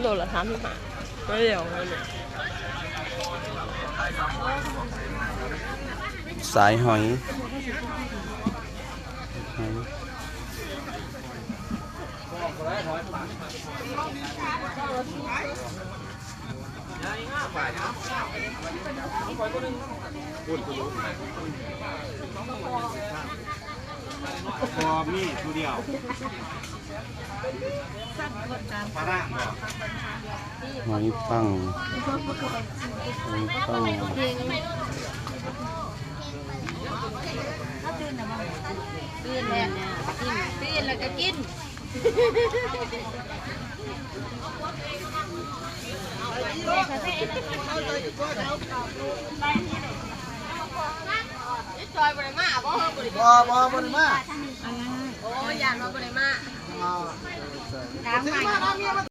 ໂລລະສາມສິບຫ້າ ໂຕດຽວນັ້ນແຫຼະ. ສາຍຫອຍ ຫອຍ. ບໍ່ມີຜູ້ດຽວ ປາລະບໍ່ ຫອຍປັງ ຫອຍປັງ. ຕື່ນແລ້ວ ຕື່ນ ຕື່ນແລ້ວກໍກິນ. ຈອຍບໍ່ໄດ້ມາບໍ່? ບໍ່ ບໍ່ ບໍ່ໄດ້ມາ. ໂອ້ຍ ຢ້ານວ່າບໍ່ໄດ້ມາ. ເອີ ຕາມມາ.